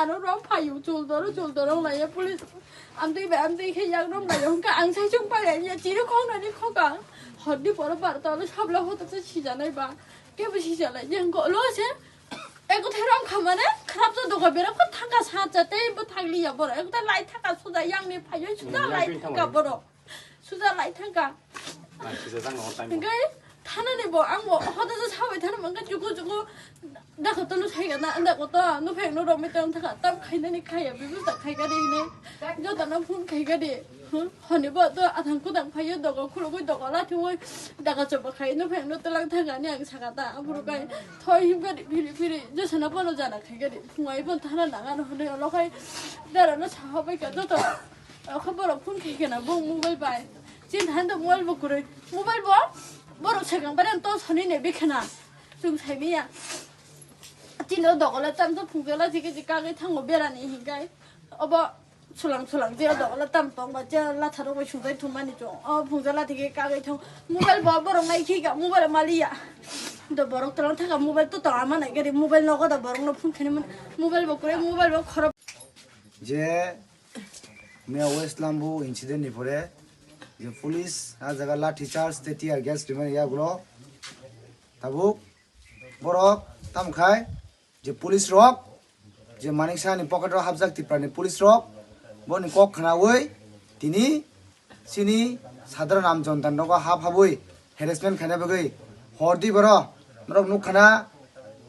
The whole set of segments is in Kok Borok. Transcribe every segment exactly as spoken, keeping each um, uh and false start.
Ano rok phayu chul doro chul doro laiya police. Amtwi bai amtwi khe yak rok laiya hwnkha ang sai chung pai ya chiri khok nani khok ang. Hor di poro bar ta lo sabla hoto se sijanai ba. Kebo sijalai jeng ko lo se. Eko thai rong khamane kharap to doga bera ko thangka sa cha tei bo thang liya boro. Eko thai lai thangka suda yang ni phayo suda lai thangka boro. Suja lai thangka. Ang sijajak no time. Hingke thanani bo ang bo hoda ja sabai thana mangka juku juku. Dakho to no thaiga na anda ko to no phek no romai tong thaka tam khainani khaya bibu ta khaika de hine. Joto no phone khaika de. Honi bo to athang kudang phayo dogo khulugui dogo lathi oi. Daga choba khai no phek no telang thangani ang saka ta aburu kai. Thoi himka de phiri phiri josana bono jana khaika de. Phungai bon thana nanga no hone olo khai. Dara no saha bai ka joto. Akha borok phone khai kena bo mobile bai. Chin han do mobile bo kwrwi. Mobile bo borok sakang bare to soni ne bikhana. Chung sai miya. Tino dogole tam to phungjala jige jige kagwi thango berani hingai. Obo sulang sulang je dogole tam tong ba je latharo bai sungjai thumani chung. O phungjala jige kagwi thang. Mobile bo borok nai khika mobile maliya. Do borok tolang thaka mobile to to ama nai gari mobile nogo da borok no phone khani mobile bo kwrwi mobile bo khorok. Je Miya West Lambu incident ni pore je police a jaga lathi charge tei tear gas rimani yagulo tabuk borok tamo khai je police rok je Manik Saha ni pocket rok hapjak Tripura ni police rok boni kok khnaui tini chini sadharan am jonta nogo hap habui harassment khaina bagwi hor di boro norok nukha na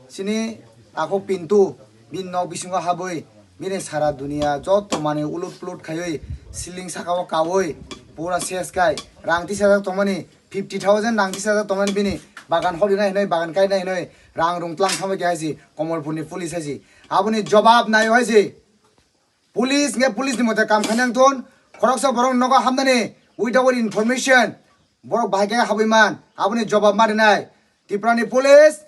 chini takhuk Pintu bini nok bisingo habwi bini sara dunia joto manwi ulut pulut khaiwi siling saka o kaui pura ses kai rang tisajak tongmani fifty thousand rang tisajak tongmani bini bagan hori nai hinwi bagan kai nai hinwi rang rung tlang thangwi khe haisi Komolpur ni police haisi aboni jobab naio haisi. Police hwnkhe police ni mote kam khainai wngthun, khoroksa borok nogo hamnani without information borok bahai khe habwi man, aboni jobab ma rinai. Tripura ni police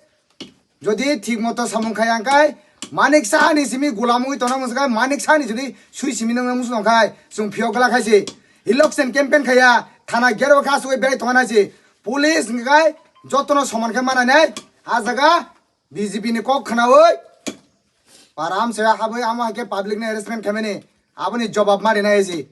jodi thik moto samung khai ang khai, Manik Saha ni simi gulam wngwi tongna muchung khai, Manik Saha ni jodi sui simi nangna muchung tong khai, chwng phiyok glak khai se. Election campaign khaiya, thana gero khe asugwi berai tongna se. Police hwnkhe jotono soman khe mananai, ah jaga B J P ni kok khnaui para amchai habwi amo hai khe public ni harassment khaimani aboni jobab ma rinai se.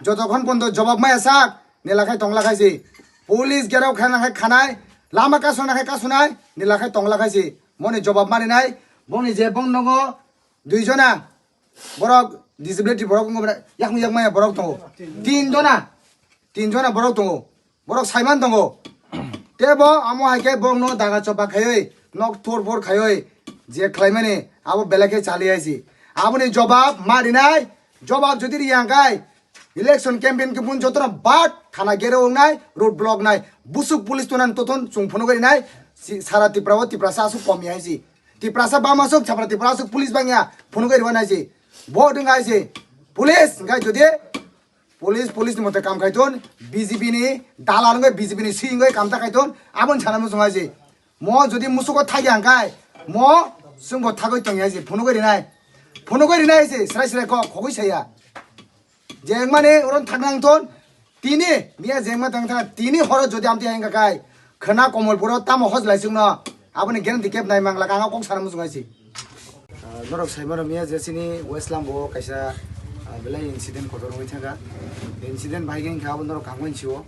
Jotokhon pondo jobab maya sak nela khai tongla khai se. Police gerao khaina khai khanai, lama kasuna khai kasunai nela khai tongla khai se. Moni jobab ma rinai boni je bong nogo dui jona borok disability borok wngkha yakung yak maya borok tongo. Tin jona, tin jona borok tongo. Borok saiman tongo. Tebo amo hai khe borokno daga choba khaiwi, nok thor phor khaiwi je khlaimani abo belai khe chali hai si. Aboni jobab ma rinai, jobab jodi riya hwnkhe election campaign khe bun jotono bat thana gere wngnai, road block nai, busuk police tonan tothon chwng phunugwi rinai, si sara Tripura o Tiprasa aswk komi hai si. Tiprasa bama aswk, sara Tripura aswk police bangya phunugwi rwanai si. Vote wng hai si. Police hwnkhe jodi Police, police ni mote kam khai ton, B J P ni dalal wngwi, B J P ni swi wngwi kam ta khai ton, aboni sana muchung hai se. Mo jodi musugo thagi ang khai, mo chwngbo thagwi tong ya se, phunugwi rinai. Phunugwi rinai se, srai srai kok, khogwi saya. Jengmani oron thaknang ton, tini, miya jengma tang thang, tini horo jodi amtwi hai wngkha khai, khwna Komolpuro tamo hojlai chwngno, aboni guarantee keb nai mangla, ang kok sana muchung hai se. Ah, norok sai mano miya je chini West Lambo o kaisa, ah, belai incident kotor wngwi thangkha. Incident bahai khe wngkha abo norok kangwi sio.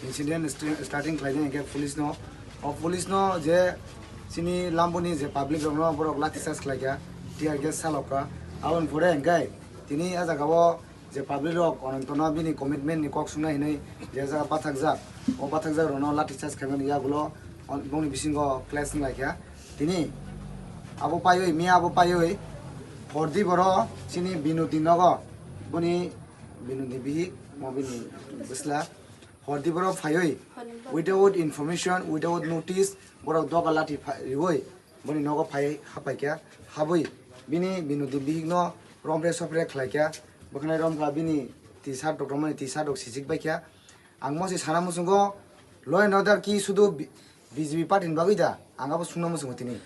Incident st-, starting khlaina hwnkhe police no. O police no je chini Lambo ni je public rok no borok lathi charge khlaikha, tear gas salokha. Aboni pore hwnkhe tini a jaga o je public rok Ananto no bini commitment ni kok swngnai hinwi je jaga pathakjak, o pathakjak rok no lathi charge khaimani yagulo bongni bisingo clash wnglaikha. Tini abo paiwi, miya abo paiwi, hordi boro chini Binudi nogo, boni Binudi bihik, mo bini bwsla, hordi boro phaiwi, without information, without notice, borok doga lathi pha-, riwi, boni nogo phai hapaikha, habwi bini Binudi bihikno romre sopre khlaikha, bwkhanai romkha bini tisa rok romani tisa rok sijik baikha. Ang mo se sana muchungo law and order ki sudu B-, B J P party ni bagwi da? Ang abo sungna muchungo tini.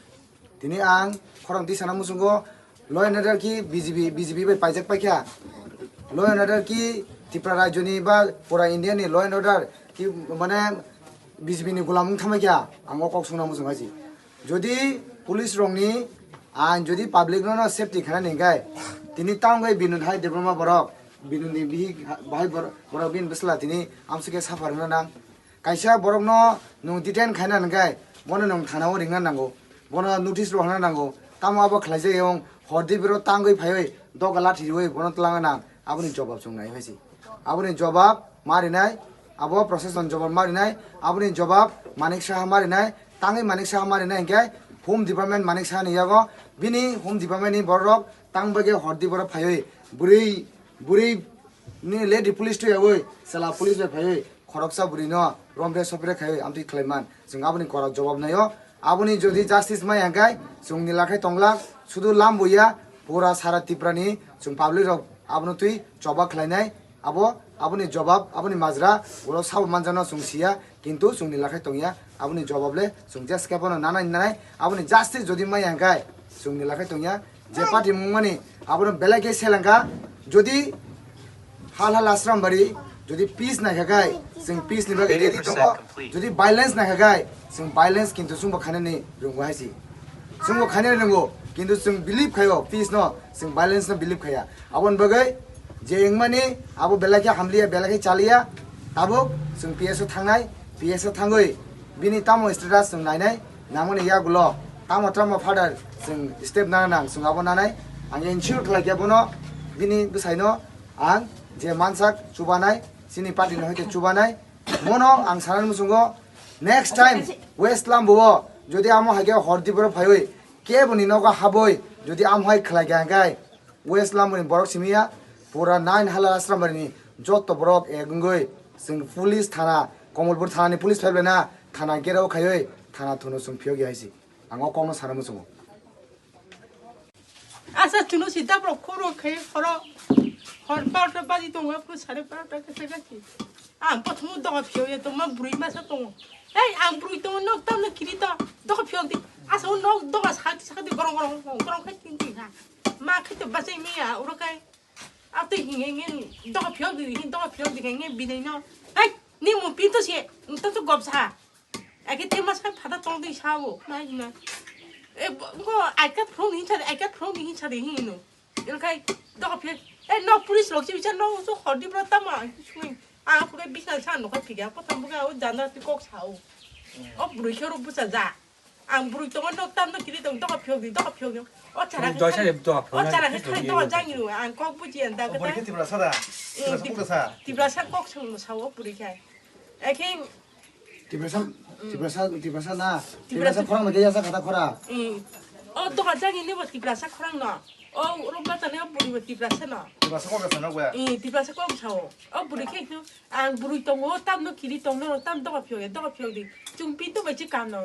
Tini ang khorang twi sana muchungo law and order ki B J P, B J P bai paijak paikha. Law and order ki Tripura rajyo ni ba pura India ni law and order ki mane B J P ni gulam wng thangbai kha, ang o kok sungna muchungo hai se. Jodi police rokni Ang jodi public no no safety khana ni gai, tini tang gai Binod hai Debbarma borok, Binod ni bihik ha-, bahai bor-, borok bini bwsla tini amsike suffer na nang. Kaisa borok no nwng detain khaina nang gai, bono nwng thana o ringna nango, bono notice rohorna nango, tamo abo khlaijak yong, hordi bero tangwi phaiwi doga lathi riwi bono twlangna nang, aboni jobab chwng nai phaisi. Aboni jobab ma rinai, abo procession jobab ma rinai, aboni jobab Manik Saha ma rinai, tangwi Manik Saha ma rinai hinkhe Home Department Manik Saha ni yago, bini Home Department ni borok tang bagwi hordi borok phaiwi bwrwi, bwrwi ni lady police twi yawi chwla police bai phaiwi khoroksa bwrwi no romre sopre khaiwi amtwi khlaiman, chwng aboni korak jobab naio. Aboni jodi justice mai hangkai chwng ni lakhai tonglak, sudu lam buya, pura sara Tripura ni chwng public rok abono twi choba khlainai. Abo, aboni jobab, aboni majra, ulo sabo manjano chwng siya, kintu chwng ni lakhai tongya, aboni jobab le chwng je skepano nanai nanai, aboni justice jodi mai hangkai chwng ni lakhai tongya, je party mungmani abono belai khe selengkha, jodi hal hal Asrambari, jodi peace naikha kai, chwng peace ni bagwi ready tongo, jodi violence naikha kai, chwng violence kintu chwngbo khainani rwngo hai si. Chwngbo khainani rwngo, kintu chwng believe khaio peace no, chwng violence no believe khaiya. Aboni bagwi je wngmani abo belai khe hamliya, belai khe chaliya, tabuk chwng P S o thangnai, P S o thangwi bini tamo status chwng nainai, nangmani yagulo tamo tamo further chwng step nana nang, chwng abo nanai. Ang ensure khlai khe bono, bini bwsaino ang je mansak chubanai, chini party ni hoite chubanai, mono ang sanani muchungo next time West Lambo o jodi amo hai khe hordi borok phaiwi kebo ni nogo habwi jodi amo hai khlai khe hangkai West Lambo ni borok simiya pura nine hala Asrambari ni joto borok ek wngwi chwng police thana, Komolpur thana ni police phaiblai na thana gherao khaiwi thana thuno chwng phiyok ya hai si. Ang o kokno sana muchungo. Asa chunu si dabrok khoro khe horo hor barota baji tongo, phuru sare barota khe se gasi. Ang prothom doga phiyok ya tongma bwrwi masa tongo. Hei, ang bwrwi tongo, nok tamno kiri to, doga phiyok di. Asa o nok doga sakti sakti gorong gorong gorong khai tin tin ha. Ma khai to bachai miya uro kai. Atwi hinge hinge doga phiyok di, hin doga phiyok di hinge binai no. Hei, ni mu pinto se, to to gop sa. Ake te mas khai phata tong di sao, nai na. E, bo, ko I got from hin sa, I got from hin sa de hin no. Ilkai doga phiyok, e, no police lok si bichar no so hordi bro tama, sui. A ko ke bisna sa no khai phikya, ko tam buka o janda ti kok sao. O bwrwi khe ro bucha ja. Ang bwrwi tongo, nok tam no kiri tong, doga phiyok di, doga phiyok di. O chara Ang khe dosa khai, de doga phiyok o na chara khe khai phiyok doga di. Jang ru, ang kok buji ang da Obo khe kata. Tiprasa da? Eh, Tiprasa Tip-, kok da sa? Tiprasa kok song no sao bwrwi khai. Ekhe Tiprasa, Tiprasa, Tiprasa na. Tiprasa. Tiprasa khorang lagi ya sa kata khora. Eh. O doga jang ini bo Tiprasa khorang no. O rok bata ne bwrwi bo Tiprasa no. Tiprasa kok da sa no gwa? Eh, Tiprasa kok sao. O bwrwi khai khe ang bwrwi tongo, tam no kiri tong no, tam doga phiyok ya, doga phiyok di. Chung pinto bai chi kam no.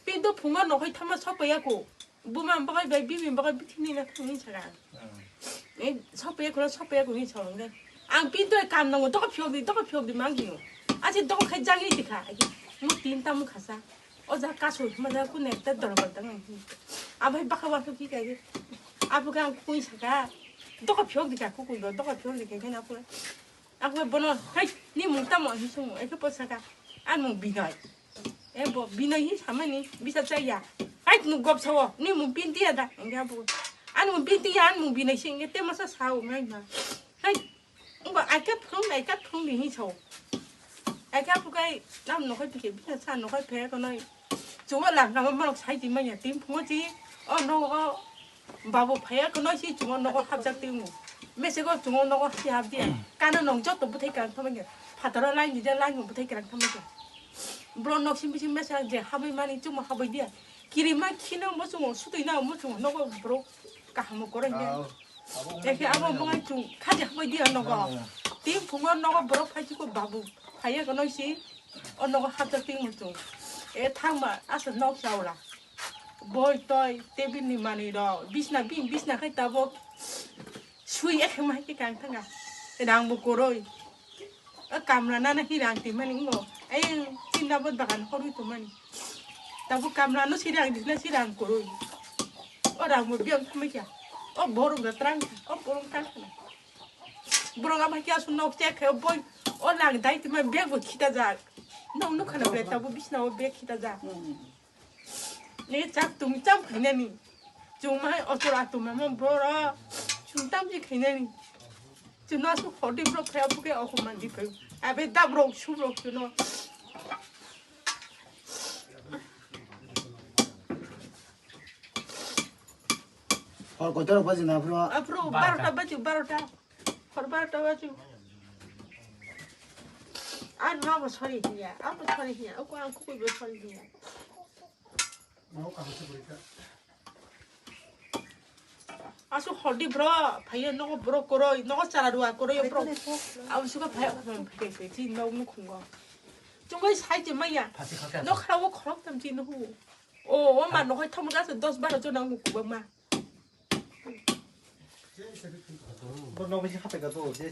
Pinto phunga no khai thama sopaya ko. Buma bagai bai bimi bagai bithini na thangni saka. Hmm. Eh, sopaya ko, sopaya ko ni song de. Ang pinto kam nango, doga phiyok di, doga phiyok di mangi no. Ase doga khai jang ni tikha. Mu tin tam khasa. O ja kaso ma ja ku ne ta dor bar dang. Abai baka wa ki kai. Abu ga kui saka. Doga phiyok di ka ku ku doga phiyok di ka na ku. Ako bono, hai, ni mung tamo hi sumo, eke po saka, an mung Binoy. E bo, Binoy hi samani, bisa chaya. Hai, nu gop sawo, ni mung Binti ya da, engke apo. An mung Binti ya, an mung Binoy si, engke te masa sao, ngai ma. Hai, ngo aika phung, aika phung ni hi sao. Aika apo kai, nam no kai pike, bisa sa no kai phe ko noi. Chungo lang kama manok sai di manya, tim phungo chi, o no, o, Babu phaiya kono si chungo nogo hapjak twi wngo. Mesego chungo nogo si hap dia. Kano nong joto bwthai kwrang thangma khe. Phataro line di dia line bo bwthai kwrang thangma khe. Bro nok sim bisim mesa je habwi mani chuma habwi dia. Kirima khino mo chungo sutwi na mo chungo nogo bro kahamo koroi dia. Ekhe abo bwngai chung khaja habwi dia nogo. Tim phungo nogo bro phai chiko babu. Phaiya kono si o nogo hapjak twi wngo chung. E thangma asa nok chaula. Boi toi, table ni manwi rok, bisna bini bisna khai tabuk sui ekhe ma hai khe kang thanga. Rang bo kwrwi. O kamla nana hi rang twi mani wngo. Ayang tinna bo bagan horwi tong mani. Tabuk kamla no si rang disna si rang kwrwi. O rang bo biyang khumui kha. O borok da trang, o borok trang khna. Borok ama khe aswk nok chek khe o boi o lang dai twi ma bag bo khita jak. Nok nukha na bre tabuk bisna o bag khita jak. Ni chak tung cham khainani. Chwng mai otor atum mama bro ro. Chwng tam ji khainani. Chwng no su hodi bro phaya buke oku man di phai. Abe da bro su bro chwng no. Hor kotor baji na bro. Abro barota baji barota. Hor barota baji. An ma bo sorry hiya. An bo sorry hiya. Oku an kukui bo sorry hiya. Asu hodi bro, phaiya nogo bro koroi, nogo chara rua koroi bro. Abu suka phaiya phaiya phaiya phaiya chi nog mukhungo. Chungoi sai chi maya. Nok khara wo khorok tam chi nuhu. O, o ma nohoi thamu gasa dos baro jona mukuba ma. Bro, nok bisi khape ka to, je